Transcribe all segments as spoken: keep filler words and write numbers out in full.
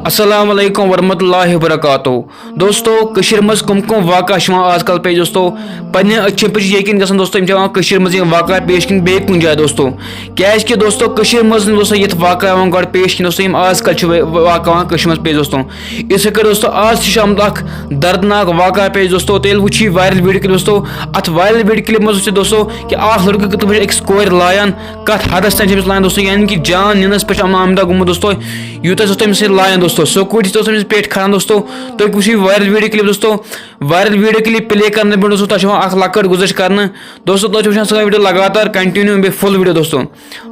السلام علیکم ورحمۃ اللہ وبرکاتہ۔ دوستو، کٔشیٖرِ منٛز کٕم کٕم واقعہ چھِ یِوان آز کل پیش دوستو؟ پننہِ أچھن پٮ۪ٹھ چھِ یقیٖن گژھان دوستو، یِم چھِ یِوان کٔشیٖرِ منٛز یِم واقعہ پیش کِنہٕ بیٚیہِ کُنہِ جایہِ دوستو؟ کیازِ کہِ دوستو، کٔشیٖرِ منٛز نہٕ دوستو یِتھ واقعہ یِوان گۄڈٕ پیش کِنہٕ دوستو، یِم آز کل چھِ وے-، واقعہ یِوان کٔشیٖرِ منٛز پیش دوستو۔ یِتھے کٔنۍ دوستو، آز تہِ چھُ آمُت اکھ دردناک واقعہ پیش دوستو۔ تُہۍ ییٚلہِ وٕچھِو یہِ viral video clip دوستو، اتھ viral video clip منٛز وٕچھِو دوستو کہِ اکھ لڑکہٕ کِتھ پٲٹھۍ چھُ أکِس کورِ لایان، کتھ حدس تام چھُ أمِس لایان دوستو، یعنی کہِ جان نِنس پٮ۪ٹھ چھُ آمدہ گوٚمُت دوستو، یوٗتاہ چھُ تٔمِس سۭتۍ لایان دوستو، سکوٗٹی چھِ دوستو أمِس پٮ۪ٹھ کھاران دوستو۔ تُہۍ وٕچھِو viral video clip دوستو، viral video clip play کرنہٕ برونٛہہ دوستو، تۄہہِ چھُ یِوان اکھ لۄکٕٹ گُزٲرِش کرنہٕ دوستو، تۄہہِ چھُو وٕچھان سٲنۍ video لگاتار continue بیٚیہِ full video دوستو،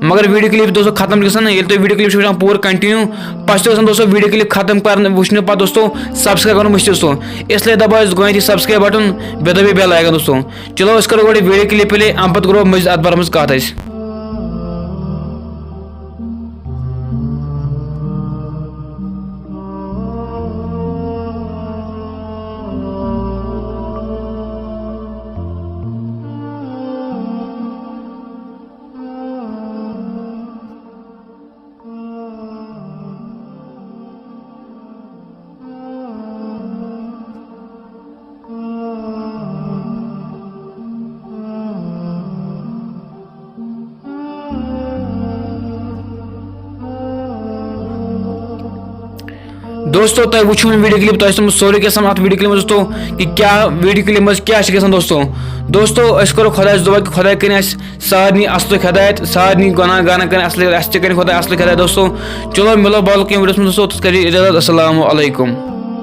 مگر video clip دوستو ختم گژھان نہٕ، ییٚلہِ تُہۍ video clip چھِو وٕچھان پوٗرٕ continue، پتہٕ چھُ گژھان دوستو video clip ختم کرنہٕ وٕچھنہٕ پتہٕ دوستو subscribe کرُن مٔشتٕے دوستو، اس لیے دبٲیِو گۄڈٕنیتھٕے subscribe button، بیٚیہِ دبٲیِو bell icon دوستو۔ چلو أسۍ کرو گۄڈٕ video clip play، امہِ پتہٕ کرو مٔزیٖد اتھ بارس منٛز کتھ أسۍ۔ دوستو، تۄہہِ وٕچھِو وۄنۍ video clip، تۄہہِ چھُ سورُے کینٛہہ سَمجھ اَتھ video clip منٛز دوستو، کہِ کیٛاہ video clip منٛز کیٛاہ چھِ گژھان دوستو۔ دوستو، أسۍ کَرو خۄدایَس دُعا کہِ خۄداے کٔرِنۍ اَسہِ سارنٕے اَصلُک ہدایت، سارنٕے گۄناہ گارَن کٔرِنۍ اَصلٕے، اَسہِ تہِ کٔرِنۍ خۄداے اَصلُک ہدایت دوستو۔ چلو مِلو باقٕے videoس منٛز دوستو، تَتھ کَرِ اِجازت۔ السلام علیکم۔